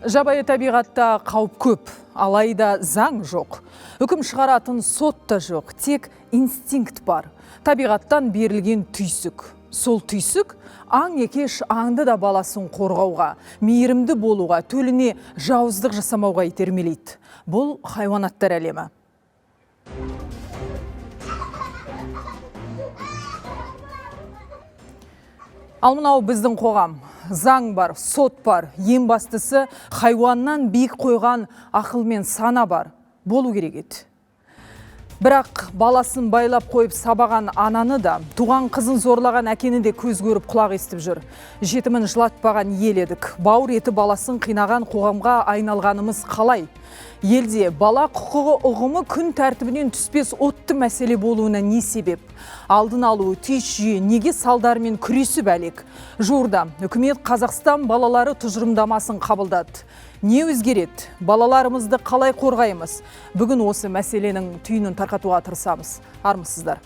Жабайы табиғатта қауіп көп, алайда заң жоқ. Үкім шығаратын сот та жоқ, тек инстинкт бар. Табиғаттан берілген түйсік. Сол түйсік аң екеш аңды да баласын қорғауға, мейірімді болуға, төліне жауыздық жасамауға итермелейді. Бұл хайуанаттар әлемі. Ал мынау біздің қоғам. Заң бар, сот бар, ең бастысы хайуаннан биік қойған ақыл мен сана бар. Болу керек еді. Бірақ баласын байлап қойып сабаған ананы да, туған қызын зорлаған әкені де көз көріп құлақ естіп жүр. Жетімін жылатпаған ел едік. Бауыр еті баласын қинаған қоғамға айналғанымыз қалай? Елде бала құқығы ұғымы күн тәртібінен түспес отты мәселе болуына не себеп? Алдын алуы тиіс жүйе неге салдарымен күресіп әлек? Жуырда үкімет Қазақстан балалары тұжырымдамасын қабылдады. Не өзгереді? Балаларымызды қалай қорғаймыз? Бүгін осы мәселенің түйінін тарқатуға тырысамыз. Армысыздар.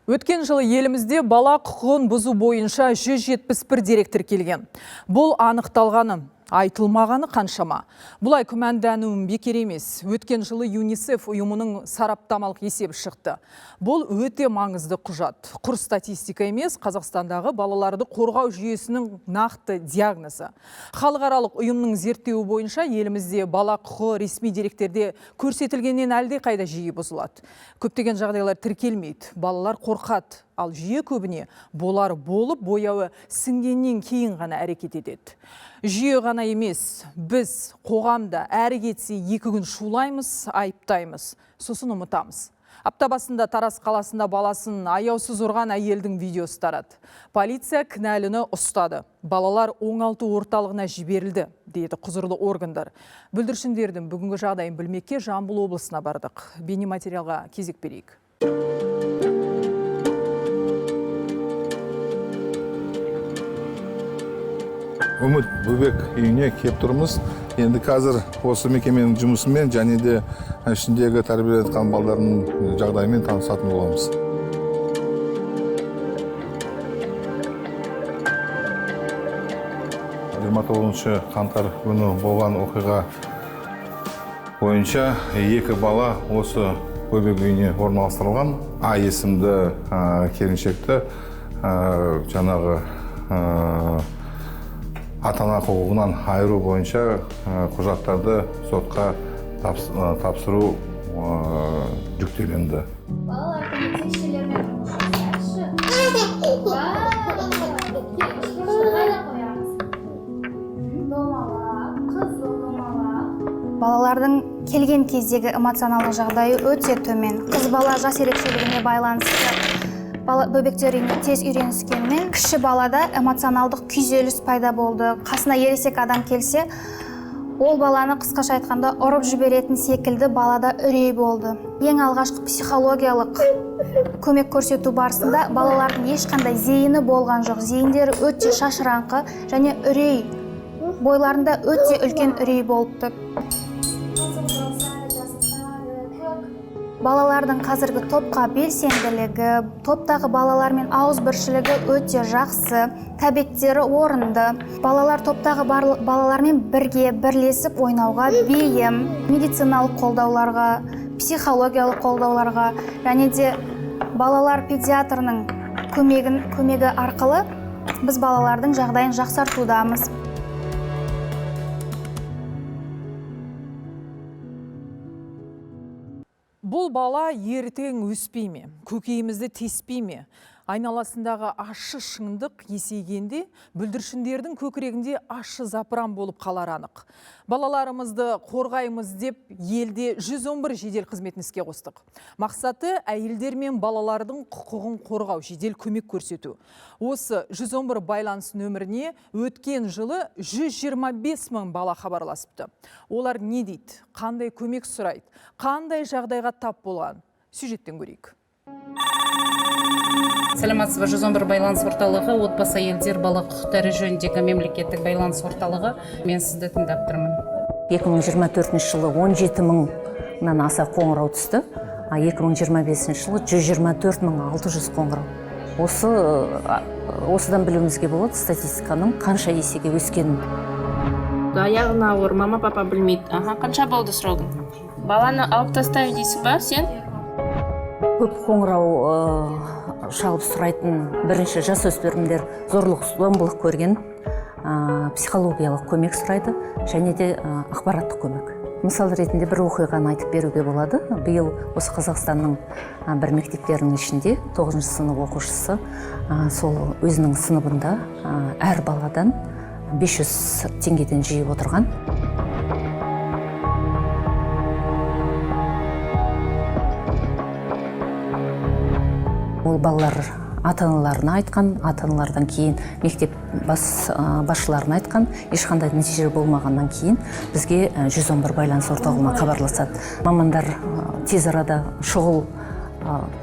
Өткен жылы елімізде бала құқығын бұзу бойынша 171 дерек тіркелген. Бұл анықталғаны, айтылмағаны қаншама. Бұлай күмәндануым бекер емес. Өткен жылы ЮНИСЕФ ұйымының сараптамалық есебі шықты. Бұл өте маңызды құжат. Құр статистика емес, Қазақстандағы балаларды қорғау жүйесінің нақты диагнозы. Халықаралық ұйымның зерттеуі бойынша елімізде бала құқығы ресми деректерде көрсетілгеннен әлде қайда жиі бұзылады. Көптеген жағдайлар тіркелмейді. Балалар қорқады. Ал жүйе көбіне болар болып бояуы сіңгеннен кейін ғана әрекет етеді. Жүйе ғана емес, біз қоғамда әрі кетсе екі күн шулаймыз, айыптаймыз, сосын ұмытамыз. Апта басында Тараз қаласында баласын аяусыз ұрған әйелдің видеосы тарады. Полиция кінәліні ұстады. Балалар оңалту орталығына жіберілді, дейді құзырлы органдар. Бүлдіршіндердің бүгінгі жағдайын білмекке Жамбыл облысына бардық. Бейнематериалға кезек берейік. Үміт бөбек үйіне кеп тұрмыз. Енді қазір осы мекеменің жұмысымен және де ішіндегі тәрбиеленіп жатқан балдардың жағдайымен танысатын боламыз. Жиырма тоғызыншы қаңтар күні болған оқиға бойынша екі бала осы бөбек үйіне орналастырылған. А есімді келіншекті жаңағы ата-ана құқығынан айыру бойынша құжаттарды сотқа тапсыру жүктелінді. Балалар көмектесшілермен жұмыс жасайықшы. Қайда қоямыз? Домалақ, қызыл домалақ. Балалардың келген кездегі эмоционалдық жағдайы өте төмен. Қыз бала жас ерекшелігіне байланысты бөбектер үйіне тез үйреніскенмен, кіші балада эмоционалдық күйзеліс пайда болды. Қасына ересек адам келсе, ол баланы қысқаша айтқанда ұрып жіберетін секілді балада үрей болды. Ең алғашқы психологиялық көмек көрсету барысында балалардың ешқандай зейіні болған жоқ. Зейіндері өте шашыраңқы және үрей, бойларында өте үлкен үрей болыпты. Балалардың қазіргі топқа белсенділігі, топтағы балалармен ауызбіршілігі өте жақсы, тәбеттері орынды. Балалар топтағы балалармен бірге бірлесіп ойнауға бейім, медициналық қолдауларға, психологиялық қолдауларға және де балалар педиатрының көмегі арқылы біз балалардың жағдайын жақсартудамыз. Бұл бала ертең өспей ме, көкейімізді теспей ме? Айналасындағы ащы шыңдық есейгенде бүлдіршіндердің көкірегінде ащы запыран болып қалар анық. Балаларымызды қорғаймыз деп елде 111 жедел қызметін іске қостық. Мақсаты әйелдер мен балалардың құқығын қорғау, жедел көмек көрсету. Осы 111 байланыс нөміріне өткен жылы 125 мың бала хабарласыпты. Олар не дейді, қандай көмек сұрайды, қандай жағдайға тап болған? Сюжеттен көрейік. Саламатсыз ба, 111 байланыс орталығы, отбасы, әйелдер, бала құқықтары жөніндегі мемлекеттік байланыс орталығы. Мен сізді тыңдап тұрмын. 2024 жылы 17 мыңнан аса қоңырау түсті, а 2025 жылы 124 600 қоңырау. Осыдан білуімізге болады статистиканың қанша есеге өскенін. Аяғың ауыр, мама, папа білмейді. Аха, қанша болды срогың? Баланы алып тастаймын дейсің ба сен? Көп қоңырау шалып сұрайтын бірінші жасөспірімдер зорлық зомбылық көрген, психологиялық көмек сұрайды және де ақпараттық көмек. Мысал ретінде бір оқиғаны айтып беруге болады. Биыл осы Қазақстанның бір мектептерінің ішінде 9 сынып оқушысы сол өзінің сыныбында әр баладан 500 теңгеден жиып отырған. Ол балалар ата-аналарына айтқан, ата-аналардан кейін мектеп басшыларына айтқан, ешқандай нәтиже болмағаннан кейін бізге 111 байланыс орталығына хабарласады. Мамандар тез арада шұғыл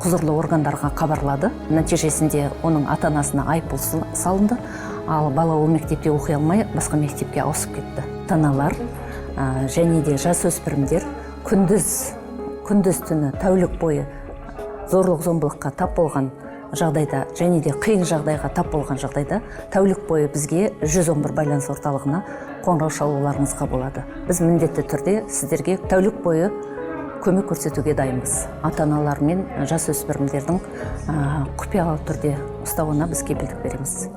құзырлы органдарға хабарлады. Нәтижесінде оның ата-анасына айыппұл салынды, ал бала ол мектепте оқи алмай басқа мектепке ауысып кетті. Ата-аналар және де жасөспірімдер күндіз түні тәулік бойы зорлық зомбылыққа тап болған жағдайда және де қиын жағдайға тап болған жағдайда тәулік бойы бізге 111 байланыс орталығына қоңырау шалуларыңызға болады. Біз міндетті түрде сіздерге тәулік бойы көмек көрсетуге дайынбыз. Ата-аналар мен жасөспірімдердің құпиялы түрде ұстауына біз кепілдік береміз.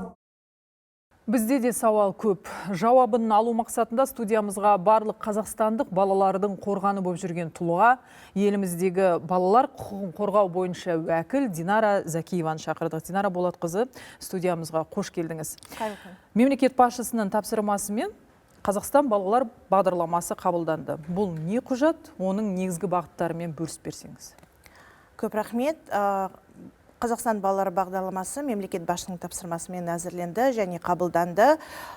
Бізде де сауал көп. Жауабын алу мақсатында студиямызға барлық қазақстандық балалардың қорғаны болып жүрген тұлға, еліміздегі балалар құқығын қорғау бойынша уәкіл Динара Закиеваны шақырдық. Динара Болатқызы, студиямызға қош келдіңіз. Мемлекет басшысының тапсырмасымен Қазақстан балалар бағдарламасы қабылданды. Бұл не құжат, оның негізгі бағыттарымен бөлісіп берсеңіз. Көп рахмет. Қазақстан балалар бағдарламасы мемлекет басшысының тапсырмасымен әзірленді және қабылданды.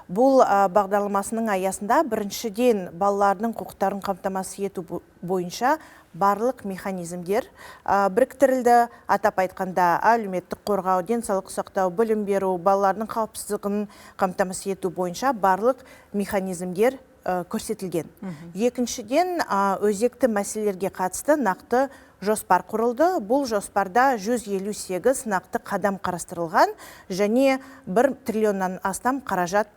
Бұл бағдарламасының аясында біріншіден балалардың құқықтарын қамтамасыз ету бойынша барлық механизмдер біріктірілді. Атап айтқанда, әлеуметтік қорғау, денсаулық сақтау, білім беру, балалардың қауіпсіздігін қамтамасыз ету бойынша барлық механизмдер көрсетілген. Екіншіден, өзекті мәселелерге қатысты нақты жоспар құрылды. Бұл жоспарда 158 нақты қадам қарастырылған және 1 триллионнан астам қаражат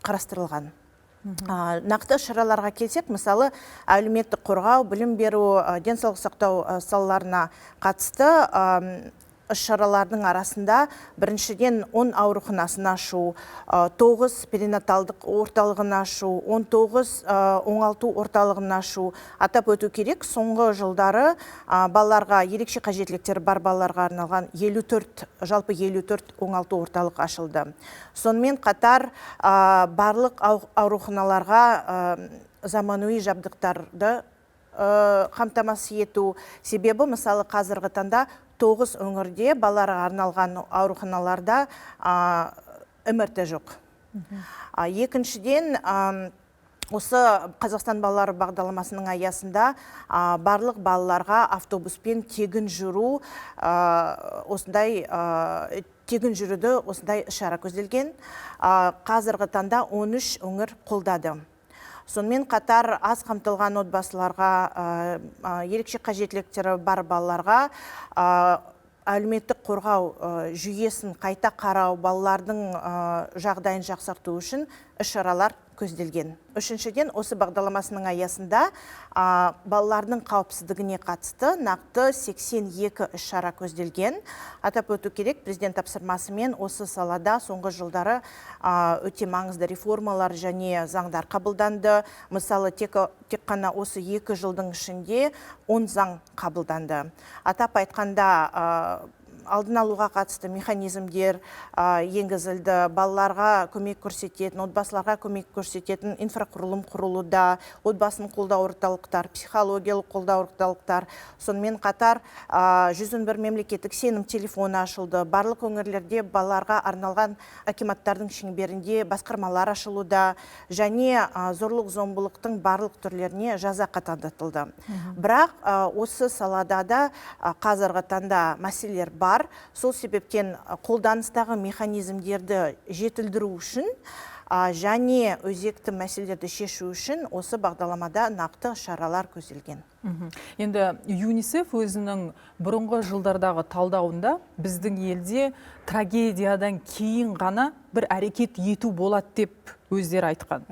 қарастырылған. Нақты шараларға келсек, мысалы, әлеуметтік қорғау, білім беру, денсаулық сақтау салаларына қатысты іс-шаралардың арасында біріншіден 10 ауруханасын ашу, 9 перинаталдық орталығын ашу, 19 оңалту орталығын ашу. Атап өту керек, соңғы жылдары балаларға, ерекше қажеттіліктері бар балаларға арналған 54, жалпы 54 оңалту орталық ашылды. Сонымен қатар барлық ауруханаларға заманауи жабдықтарды қамтамасыз ету. Себебі, мысалы, қазіргі таңда 9 өңірде балаларға арналған ауруханаларда МРТ жоқ. Екіншіден, осы Қазақстан балалары бағдарламасының аясында барлық балаларға автобуспен тегін жүру, осындай тегін жүруді осындай шара көзделген. Қазіргі таңда 13 өңір қолдады. Сонымен қатар аз қамтылған отбасыларға, ерекше қажеттіліктері бар балаларға әлеуметтік қорғау жүйесін қайта қарау, балалардың жағдайын жақсарту үшін іс-шаралар көзделген. Үшіншіден, осы бағдарламасының аясында балалардың қауіпсіздігіне қатысты нақты 82 іс-шара көзделген. Атап өту керек, президент тапсырмасымен осы салада соңғы жылдары өте маңызды реформалар және заңдар қабылданды. Мысалы, тек қана осы 2 жылдың ішінде 10 заң қабылданды. Атап айтқанда, алдын алуға қатысты механизмдер енгізілді, балаларға көмек көрсететін, отбасыларға көмек көрсететін инфрақұрылым құрылуда, отбасын қолдау орталықтар, психологиялық қолдау орталықтар. Сонымен қатар 111 мемлекеттік сенім телефоны ашылды. Барлық өңірлерде балаларға арналған акиматтардың шеңберінде басқармалар ашылуда және зорлық зомбылықтың барлық түрлеріне жаза қатаңдатылды. Бірақ осы салада да қазіргі таңда мәселелер бар. Сол себептен қолданыстағы механизмдерді жетілдіру үшін Және өзекті мәселелерді шешу үшін осы бағдарламада нақты шаралар көзделген. Енді ЮНИСЕФ өзінің бұрынғы жылдардағы талдауында біздің елде трагедиядан кейін ғана бір әрекет ету болады деп өздері айтқан.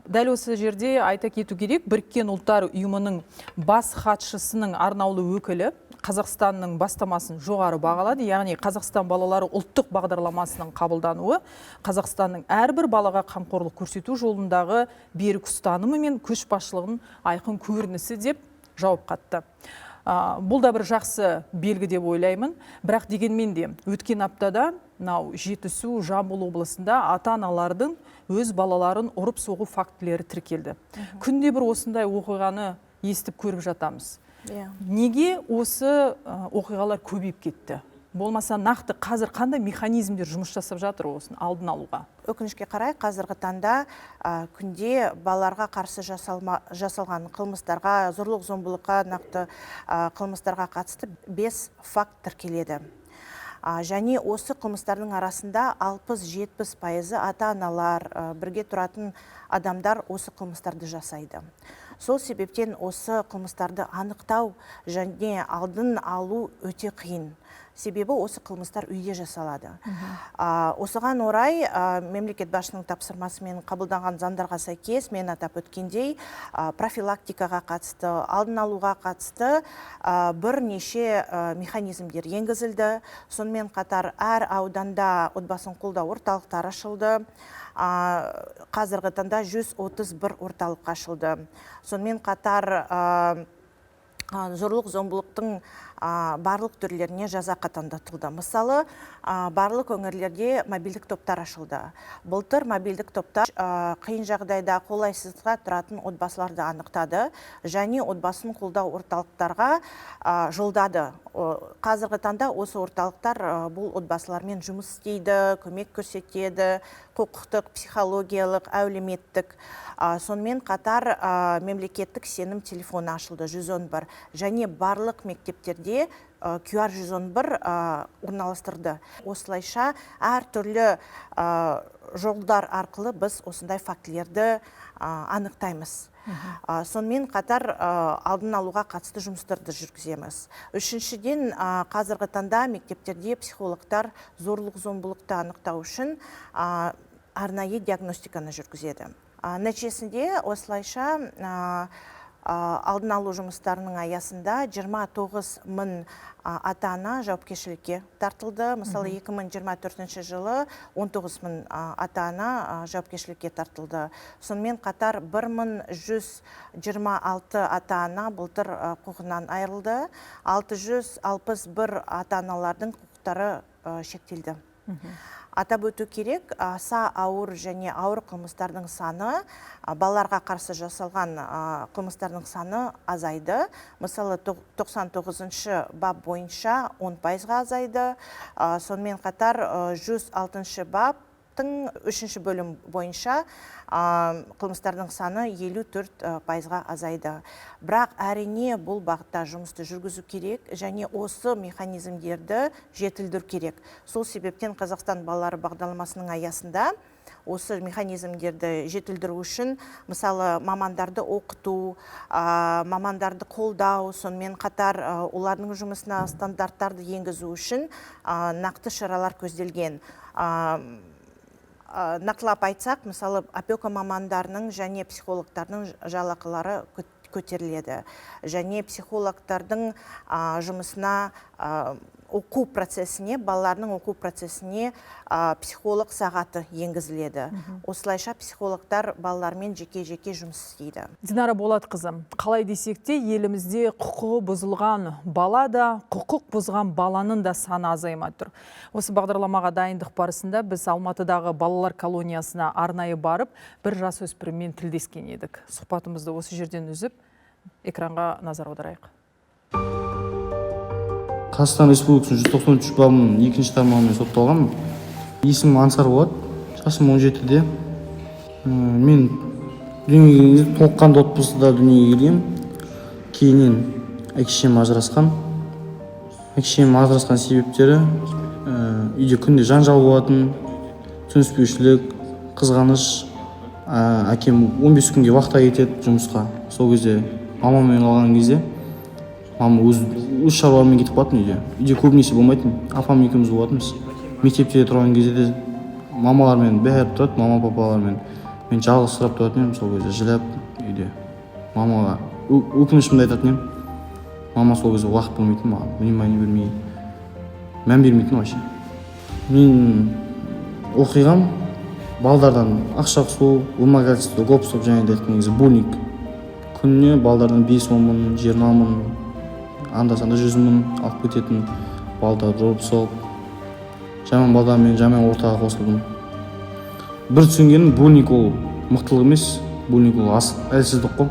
Дәл осы жерде айта кету керек, Біріккен Ұлттар Ұйымының бас хатшысының арнаулы өкілі Қазақстанның бастамасын жоғары бағалады, яғни Қазақстан балалары ұлттық бағдарламасының қабылдануы Қазақстанның әрбір балаға қамқорлық көрсету жолындағы берік ұстанымы мен көшбасшылығының айқын көрінісі деп жауап қатты. Бұл да бір жақсы белгі деп ойлаймын, бірақ дегенмен де өткен аптада мынау Жетісу, Жамбыл облысында ата-аналардың өз балаларын ұрып соғу фактілері тіркелді. Күнде бір осындай оқиғаны естіп көріп жатамыз. Неге осы оқиғалар көбейіп кетті? Болмаса нақты қазір қандай механизмдер жұмыс жасап жатыр осыны алдын алуға? Өкінішке қарай, қазіргі таңда күнде балаларға қарсы жасалған қылмыстарға, зорлық зомбылыққа нақты қылмыстарға қатысты 5 факт тіркеледі. Және осы қылмыстардың арасында 60-70% ата-аналар, бірге тұратын адамдар осы қылмыстарды жасайды. Сол себептен осы қылмыстарды анықтау және алдын алу өте қиын. Себебі осы қылмыстар үйде жасалады. Осыған орай, мемлекет басшысының тапсырмасымен қабылданған заңдарға сәйкес, мен атап өткендей, профилактикаға қатысты, алдын алуға қатысты, бірнеше механизмдер енгізілді. Сонымен қатар әр ауданда отбасын қолдау орталықтары ашылды. Қазіргі таңда 131 орталық ашылды. Сонымен қатар, зорлық зомбылықтың барлық түрлеріне жаза қатаңдатылды. Мысалы, барлық өңірлерде мобильдік топтар ашылды. Былтыр мобильдік топтар қиын жағдайда қолайсыздықта тұратын отбасыларды анықтады және отбасын қолдау орталықтарға жолдады. Қазіргі таңда осы орталықтар бұл отбасылармен жұмыс істейді, көмек көрсетеді, құқықтық, психологиялық, әлеуметтік. Сонымен қатар, мемлекеттік сенім телефоны ашылды, 111, және барлық мектептерде QR 111 орналастырды. Осылайша әртүрлі жолдар арқылы біз осындай фактілерді анықтаймыз. Сонымен қатар, алдын алуға қатысты жұмыстарды жүргіземіз. Үшіншіден, қазіргі таңда мектептерде психологтар зорлық зомбылықты анықтау үшін арнайы диагностиканы жүргізеді. Нәтижесінде осылайша, алдын алу жұмыстарының аясында 29 мың ата-ана жауапкершілікке тартылды. Мысалы, 2024 жылы 19 мың ата-ана жауапкершілікке тартылды. Сонымен қатар 1126 ата-ана былтыр құқығынан айырылды. 661 ата-аналардың құқықтары шектелді. Атап өту керек, аса ауыр және ауыр қылмыстардың саны, балаларға қарсы жасалған қылмыстардың саны азайды. Мысалы, 99 бап бойынша 10%-ға азайды. Сонымен қатар, 106 баптың үшінші бөлім бойынша, қылмыстардың саны 54%-ға азайды. Бірақ әрине бұл бағытта жұмысты жүргізу керек және осы механизмдерді жетілдіру керек. Сол себептен Қазақстан балалары бағдарламасының аясында осы механизмдерді жетілдіру үшін, мысалы, мамандарды оқыту, мамандарды қолдау, сонымен қатар, олардың жұмысына стандарттарды енгізу үшін, нақты шаралар көзделген. Нақтылап айтсақ, мысалы, опека мамандарының және психологтардың жалақылары көтеріледі. Және психологтардың жұмысына, оқу процесіне, балалардың оқу процесіне, психолог сағаты енгізіледі. Осылайша психологтар балалармен жеке-жеке жұмыс істейді. Динара Болатқызы, қалай десек те елімізде құқығы бұзылған бала да, құқық бұзған баланың да саны азаймай тұр. Осы бағдарламаға дайындық барысында біз Алматыдағы балалар колониясына арнайы барып, бір жасөспіріммен тілдескен едік. Сұхбатымызды осы жерден үзіп, экранға назар аударайық. Қазақстан Республикасының 193 бабының екінші тармағымен сотталғанмын. Есімім Ансар болады, жасым 17-де. Мен дүниеге келген кезде толыққанды отбасыда дүниеге келгенмін. Кейіннен әке шешем ажырасқан. Әке шешем ажырасқан себептері, үйде күнде жанжал болатын, түсініспеушілік. Қызғаныш. Әкем 15 күнге вахта кетеді жұмысқа. Сол кезде мамаммен қалған кезде мама өз шаруамен кетіп қалатын үйде. Үйде көбінесе болмайтын, апам екеуміз болатынбыз. Мектепте тұрған кезде де мамалармен бәрі тұрады, мама папалармен. Мен жалғыз сұрап тұратын едім сол кезде, жылап үйде мамаға өкінішімді айтатын едім. Мама сол кезде уақыт бөлмейтін маған, внимание бермей, мән бермейтін вообще. Мен оқиғам: балдардан ақша қысу, вымогательство, гоп стоп және де айтқан кезде буллинг. Күніне балдардан 5-10 мың, 20 мың, анда санда 100 мың алып кететін. Балдарды ұрып соғып, жаман балдармен жаман ортаға қосылдым. Бір түсінгенім: буллинг ол мықтылық емес, буллинг ол әлсіздік қой.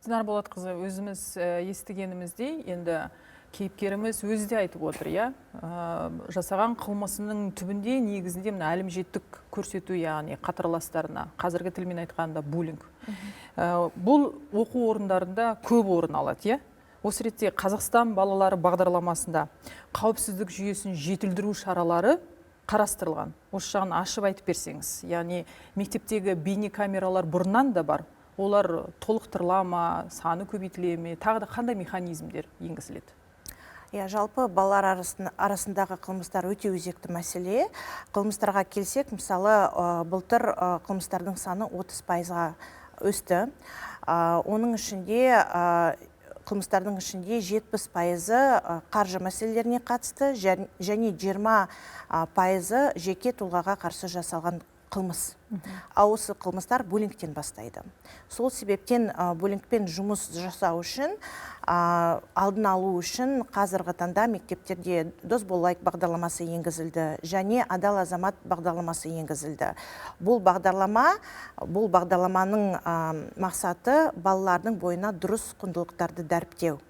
Динара Болатқызы, өзіміз естігеніміздей, енді кейіпкеріміз өзі де айтып отыр, иә, жасаған қылмысының түбінде, негізінде мына әлімжеттік көрсету, яғни қатарластарына, қазіргі тілмен айтқанда, буллинг. Бұл оқу орындарында көп орын алады, иә. Осы ретте Қазақстан балалары бағдарламасында қауіпсіздік жүйесін жетілдіру шаралары қарастырылған. Осы жағын ашып айтып берсеңіз. Яғни мектептегі бейнекамералар бұрыннан да бар, олар толықтырыла ма, саны көбейтіле ме, тағы да қандай механизмдер енгізіледі? Иә, жалпы балалар арасындағы қылмыстар өте өзекті мәселе. Қылмыстарға келсек, мысалы, былтыр қылмыстардың саны 30%-ға өсті. Оның ішінде, қылмыстардың ішінде 70%-ы қаржы мәселелеріне қатысты және 20%-ы жеке тұлғаға қарсы жасалған қылмыс. Ал осы қылмыстар буллингтен бастайды. Сол себептен буллингпен жұмыс жасау үшін, алдын алу үшін қазіргі таңда мектептерде «Дос болайық» бағдарламасы енгізілді және «Адал азамат» бағдарламасы енгізілді. Бұл бағдарламаның мақсаты — балалардың бойына дұрыс құндылықтарды дәріптеу.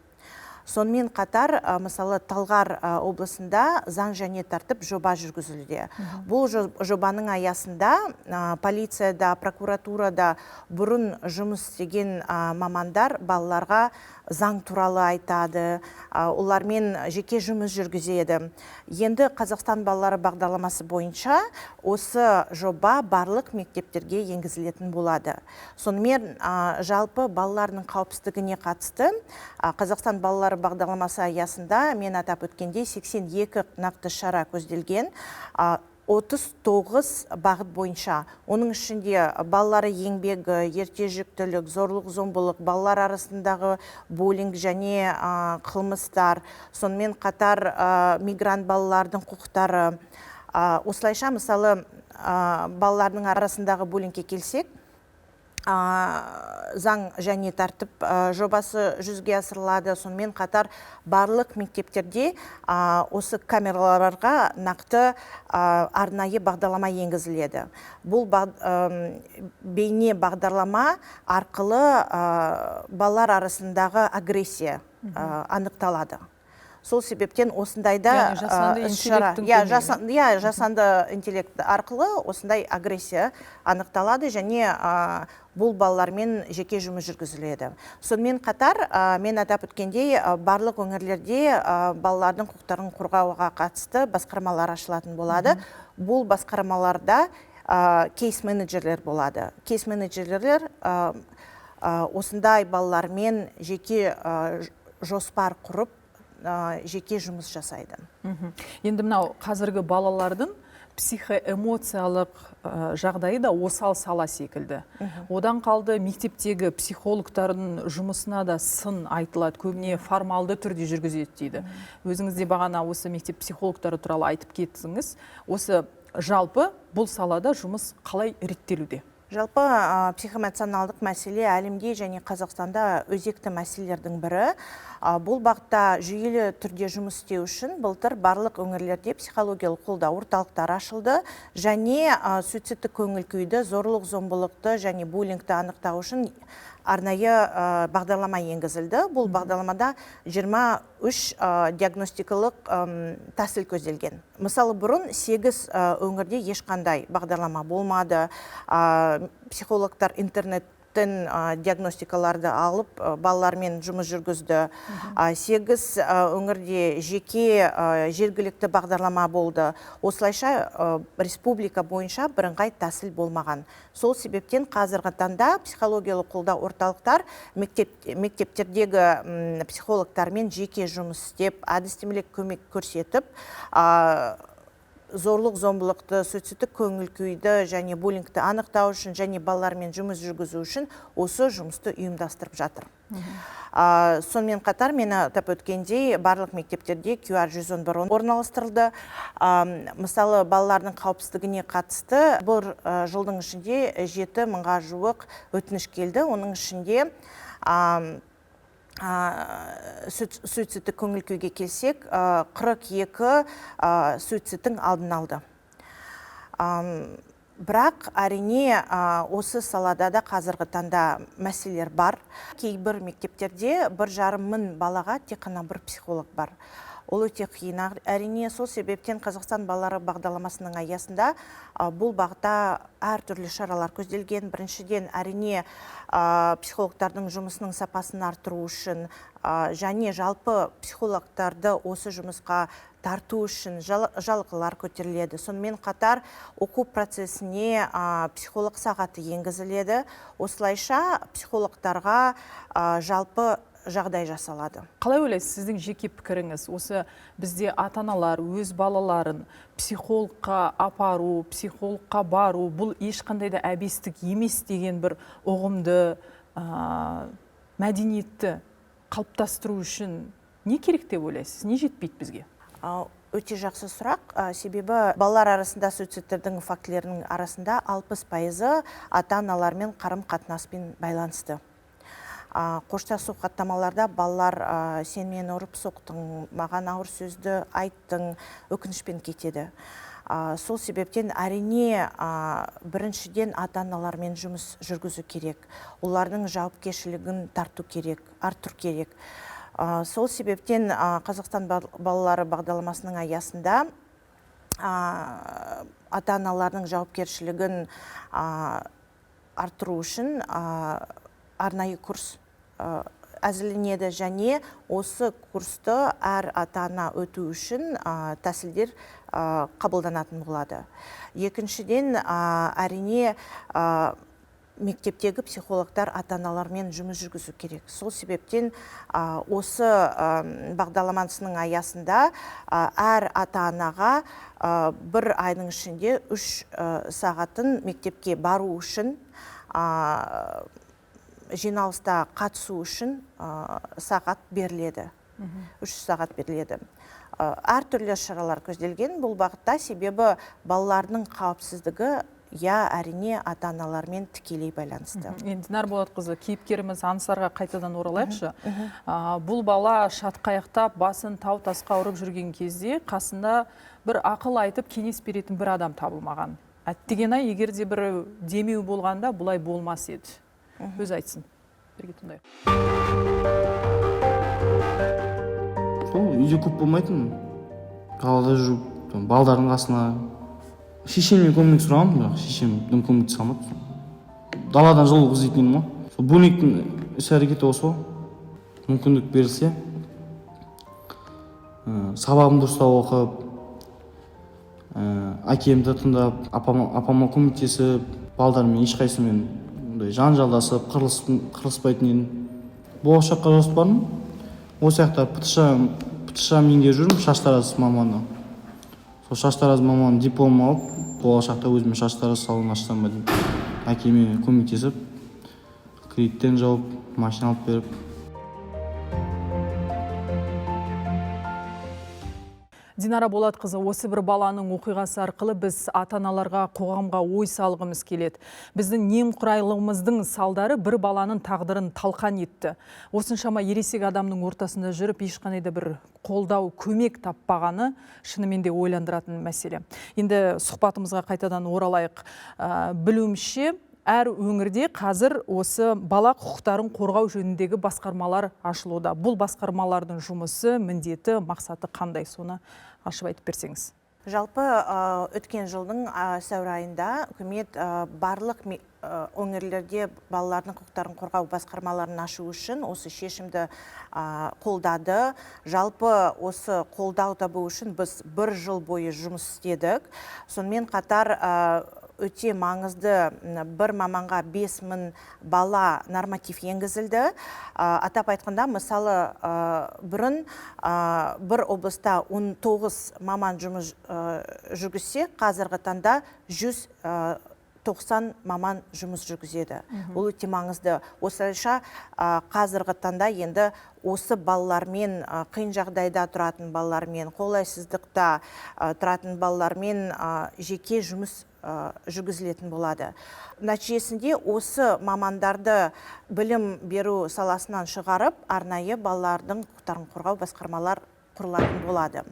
Сонымен қатар, мысалы, Талғар облысында «Заң және тәртіп» жоба жүргізілуде. Бұл жобаның аясында полицияда, прокуратурада бұрын жұмыс істеген мамандар балаларға заң туралы айтады, олармен жеке жұмыс жүргізеді. Енді «Қазақстан балалары» бағдарламасы бойынша осы жоба барлық мектептерге енгізілетін болады. Сонымен, жалпы балалардың қауіпсіздігіне қатысты «Қазақстан балалары» бағдарламасы аясында мен атап өткендей 82 нақты шара көзделген. 39 бағыт бойынша. Оның ішінде балалар еңбегі, ерте жүктілік, зорлық зомбылық, балалар арасындағы буллинг және қылмыстар, сонымен қатар мигрант балалардың құқықтары. Осылайша, мысалы, балалардың арасындағы буллингке келсек, «Заң және тәртіп» жобасы жүзеге асырылады. Сонымен қатар барлық мектептерде осы камераларға нақты арнайы бағдарлама енгізіледі. Бұл бейне бағдарлама арқылы балалар арасындағы агрессия анықталады. Сол себептен осындайда Яғни жасанды іс-шара интеллекттің иә көмегімен. Иә, жасанды интеллект арқылы осындай агрессия анықталады және бұл балалармен жеке жұмыс жүргізіледі. Сонымен қатар, мен атап өткендей, барлық өңірлерде балалардың құқықтарын қорғауға қатысты басқармалар ашылатын болады. Бұл басқармаларда кейс менеджерлер болады. Кейс менеджерлер осындай балалармен жеке жоспар құрып, жеке жұмыс жасайды. Енді мынау қазіргі балалардың психоэмоциялық жағдайы да осал сала секілді. Одан қалды мектептегі психологтардың жұмысына да сын айтылады, көбіне формалды түрде жүргізеді дейді. Өзіңіз де бағана осы мектеп психологтары туралы айтып кеттіңіз. Осы жалпы бұл салада жұмыс қалай реттелуде? Жалпы психоэмоционалдық мәселе әлемде және Қазақстанда өзекті мәселелердің бірі. Бұл бағытта жүйелі түрде жұмыс істеу үшін былтыр барлық өңірлерде психологиялық қолдау орталықтары ашылды және суицидтік көңіл күйді, зорлық зомбылықты және буллингті анықтау үшін арнайы бағдарлама енгізілді. Бұл бағдарламада 23 диагностикалық тәсіл көзделген. Мысалы, бұрын 8 өңірде ешқандай бағдарлама болмады. Психологтар интернет диагностикаларды алып, балалармен жұмыс жүргізді. 8 өңірде жеке жергілікті бағдарлама болды. Осылайша республика бойынша бірыңғай тәсіл болмаған. Сол себептен қазіргі таңда психологиялық қолдау орталықтар мектептердегі психологтармен жеке жұмыс істеп, әдістемелік көмек көрсетіп, зорлық зомбылықты, суицидтік көңіл күйді және буллингті анықтау үшін және балалармен жұмыс жүргізу үшін осы жұмысты ұйымдастырып жатыр. Сонымен қатар мен атап өткендей, барлық мектептерде QR 111 орналастырылды. Мысалы, балалардың қауіпсіздігіне қатысты бұл жылдың ішінде 7 мыңға жуық өтініш келді. Оның ішінде суицидтік көңіл күйге келсек, 42 суицидтің алдын алды. Бірақ әрине осы салада да қазіргі таңда мәселелер бар. Кейбір мектептерде 1,5 мың балаға тек қана бір психолог бар. Ол өте қиын. Әрине, сол себептен Қазақстан балалары бағдарламасының аясында бұл бағытта әртүрлі шаралар көзделген. Біріншіден, әрине, психологтардың жұмысының сапасын арттыру үшін және жалпы психологтарды осы жұмысқа тарту үшін жалақылар көтеріледі. Сонымен қатар оқу процесіне психолог сағаты енгізіледі. Осылайша психологтарға жалпы жағдай жасалады. Қалай ойлайсыз, сіздің жеке пікіріңіз, осы бізде ата-аналар өз балаларын психологқа апару, психологқа бару, бұл ешқандай да әбестік емес деген бір ұғымды, мәдениетті қалыптастыру үшін не керек деп ойлайсыз? Не жетпейді бізге? Өте жақсы сұрақ, себебі балалар арасында суицидтердің фактілерінің арасында 60% ата-аналармен қарым-қатынаспен байланысты. Қоштасу хаттамаларда балалар сен мені ұрып соқтың, маған ауыр сөзді айттың, өкінішпен кетеді. Сол себептен әрине біріншіден ата-аналармен жұмыс жүргізу керек. Олардың жауапкершілігін тарту керек, арттыру керек. Сол себептен Қазақстан балалары бағдарламасының аясында ата-аналардың жауапкершілігін арттыру үшін арнайы курс әзірленеді және осы курсты әр ата-ана өту үшін тәсілдер қабылданатын болады. Екіншіден, әрине, мектептегі психологтар ата-аналармен жұмыс жүргізу керек. Сол себептен осы бағдарламасының аясында әр ата-анаға бір айдың ішінде 3 сағатын мектепке бару үшін, жиналыста қатысу үшін сағат беріледі. 3 сағат беріледі. Әртүрлі шаралар көзделген бұл бағытта, себебі балалардың қауіпсіздігі әрине ата-аналармен тікелей байланысты. Енді Динара Болатқызы, кейіпкеріміз Ансарға қайтадан оралайықшы. Бұл бала шатқаяқтап, басын тау тасқа ұрып жүрген кезде қасында бір ақыл айтып, кеңес беретін бір адам табылмаған. Әттеген-ай, егер де бір демеу болғанда бұлай болмас еді. Өз айтсын. Бірге тыңдайық. Сол үйде көп болмайтын. Қалада жүріп, балдардың қасына шешемнен көмек сұрағанмын, бірақ шешем дым көмектесе алмады. Даладан жылу іздейтін едім ғой. Сол буллингтің іс-әрекеті осы ғой. Мүмкіндік берілсе, сабағымды дұрыстап оқып, әкемді тыңдап, апама көмектесіп, балдармен ешқайсысымен жанжалдасып, қырылыспайтын едім. Болашаққа жоспарым осы жақта ПТШ меңгеріп жүрмін, шаштараз маманы. Сол шаштараз маманы диплом алып, болашақта өзіме шаштараз салон ашсам ба деймін. Әкеме көмектесіп, кредиттен жауып, машина алып беріп. Динара Болатқызы, осы бір баланың оқиғасы арқылы біз ата-аналарға, қоғамға ой салғымыз келеді. Біздің немқұрайлығымыздың салдары бір баланың тағдырын талқан етті. Осыншама ересек адамның ортасында жүріп, ешқандай да бір қолдау, көмек таппағаны шынымен де ойландыратын мәселе. Енді сұхбатымызға қайтадан оралайық. Білуімше, әр өңірде қазір осы бала құқықтарын қорғау жөніндегі басқармалар ашылуда. Бұл басқармалардың жұмысы, міндеті, мақсаты қандай? Соны ашып айтып берсеңіз. Жалпы өткен жылдың сәуір айында үкімет барлық өңірлерде балалардың құқықтарын қорғау басқармаларын ашу үшін осы шешімді қолдады. Жалпы осы қолдау табу үшін біз бір жыл бойы жұмыс істедік. Сонымен қатар өте маңызды бір маманға 5000 бала норматив енгізілді. Атап айтқанда, мысалы, бұрын бір облыста 19 маман жұмыс жүргізсе, қазіргі таңда 190 маман жұмыс жүргізеді. Ол өте маңызды. Осылайша қазіргі таңда енді осы балалармен, қиын жағдайда тұратын балалармен, қолайсыздықта тұратын балалармен жеке жұмыс жүргізілетін болады. Нәтижесінде осы мамандарды білім беру саласынан шығарып, арнайы балалардың құқықтарын қорғау басқармалар құрылатын болады.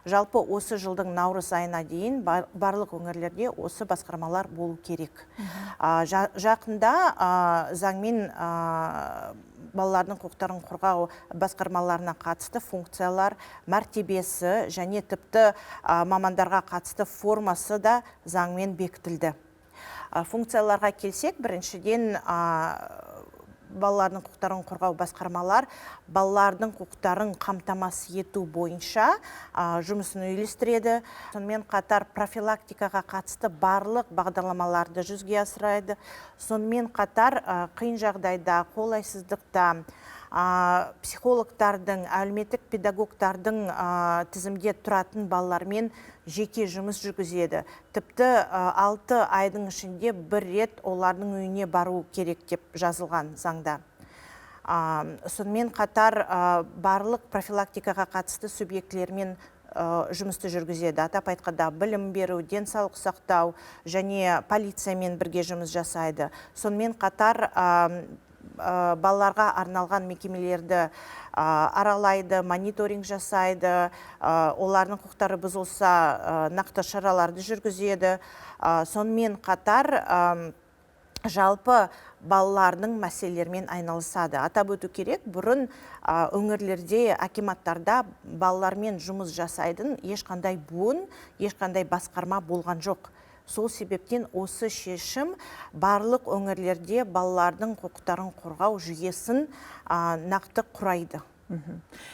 Жалпы осы жылдың наурыз айына дейін барлық өңірлерде осы басқармалар болу керек. Жақында заңмен балалардың құқықтарын қорғау басқармаларына қатысты функциялар, мәртебесі және тіпті мамандарға қатысты формасы да заңмен бекітілді. Функцияларға келсек, біріншіден, балалардың құқықтарын қорғау басқармалар балалардың құқықтарын қамтамасыз ету бойынша жұмысын үйлестіреді. Сонымен қатар профилактикаға қатысты барлық бағдарламаларды жүзеге асырады. Сонымен қатар қиын жағдайда, қолайсыздықта психологтардың, әлеуметтік педагогтардың тізімде тұратын балалармен жеке жұмыс жүргізеді. Тіпті 6 айдың ішінде бір рет олардың үйіне бару керек деп жазылған заңда. Сонымен қатар барлық профилактикаға қатысты субъектілермен жұмысты жүргізеді. Атап айтқанда, білім беру, денсаулық сақтау және полициямен бірге жұмыс жасайды. Сонымен қатар балаларға арналған мекемелерді аралайды, мониторинг жасайды, олардың құқықтары бұзылса, нақты шараларды жүргізеді. Сонымен қатар жалпы балалардың мәселелерімен айналысады. Атап өту керек, бұрын өңірлерде, акиматтарда балалармен жұмыс жасайтын ешқандай буын, ешқандай басқарма болған жоқ. Сол себептен осы шешім барлық өңірлерде балалардың құқықтарын қорғау жүйесін нақты құрайды.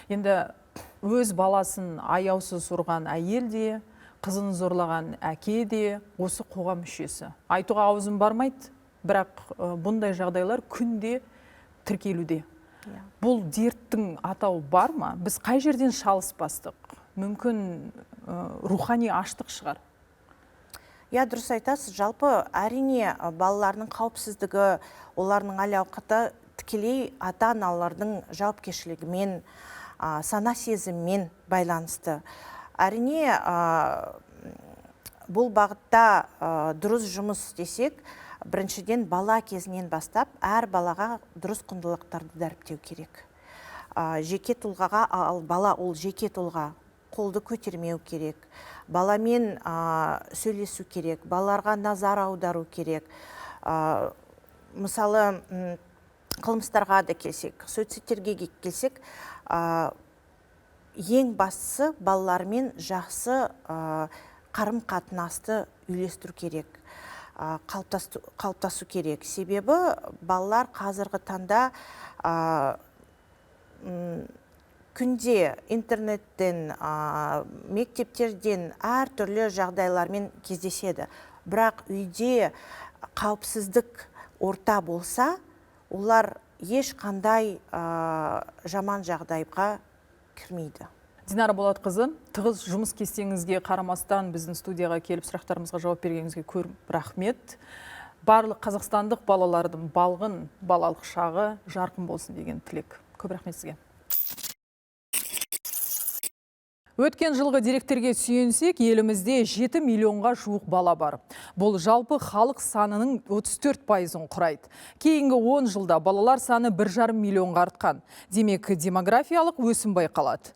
Енді өз баласын аяусыз ұрған әйел де, қызын зорлаған әке де осы қоғам мүшесі. Айтуға аузым бармайды, бірақ бұндай жағдайлар күнде тіркелуде. Бұл дерттің атауы бар ма? Біз қай жерден шалыс бастық? Мүмкін рухани аштық шығар. Иә, дұрыс айтасыз. Жалпы әрине балалардың қауіпсіздігі, олардың әл-ауқаты тікелей ата-аналардың жауапкершілігімен, сана сезіммен байланысты. Әрине, бұл бағытта дұрыс жұмыс істесек, біріншіден бала кезінен бастап әр балаға дұрыс құндылықтарды дәріптеу керек. Жеке тұлғаға, ал бала ол жеке тұлға, қолды көтермеу керек, баламен сөйлесу керек, балаларға назар аудару керек. Мысалы, қылмыстарға да келсек, суицидтерге келсек, ең бастысы балалармен жақсы қарым-қатынасты үйлестіру керек, қалыптасу керек. Себебі балалар қазіргі таңда күнде интернеттен, мектептерден әртүрлі жағдайлармен кездеседі. Бірақ үйде қауіпсіздік орта болса, олар ешқандай жаман жағдайға кірмейді. Динара Болатқызы, тығыз жұмыс кестеңізге қарамастан біздің студияға келіп сұрақтарымызға жауап бергеніңізге көп рахмет. Барлық қазақстандық балалардың балғын балалық шағы жарқын болсын деген тілек. Көп рахмет сізге. Өткен жылғы деректерге сүйенсек, елімізде 7 миллионға жуық бала бар. Бұл жалпы халық санының 34%-ын құрайды. Кейінгі 10 жылда балалар саны 1,5 миллионға артқан. Демек, демографиялық өсім байқалады.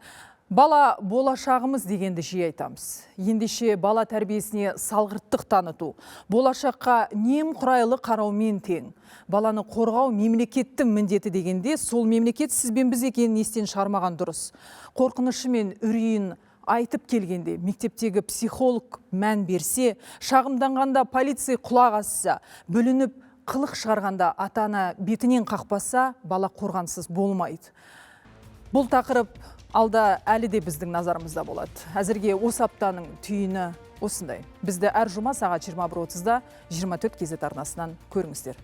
Бала болашағымыз дегенді жиі айтамыз. Ендеше бала тәрбиесіне салғырттық таныту, болашаққа немқұрайлы қараумен тең. Баланы қорғау мемлекеттің міндеті дегенде, сол мемлекет сіз бен біз екенін естен шығармаған дұрыс. Қорқынышы мен үрейін айтып келгенде мектептегі психолог мән берсе, шағымданғанда полиция құлақ асса, бүлініп Қылық шығарғанда ата-ана бетінен қақпаса, бала қорғансыз болмайды. Бұл тақырып алда әлі де біздің назарымызда болады. Әзірге осы аптаның түйіні осындай. Бізді әр жұма сағат 21:30-да 24 KZ арнасынан көріңіздер.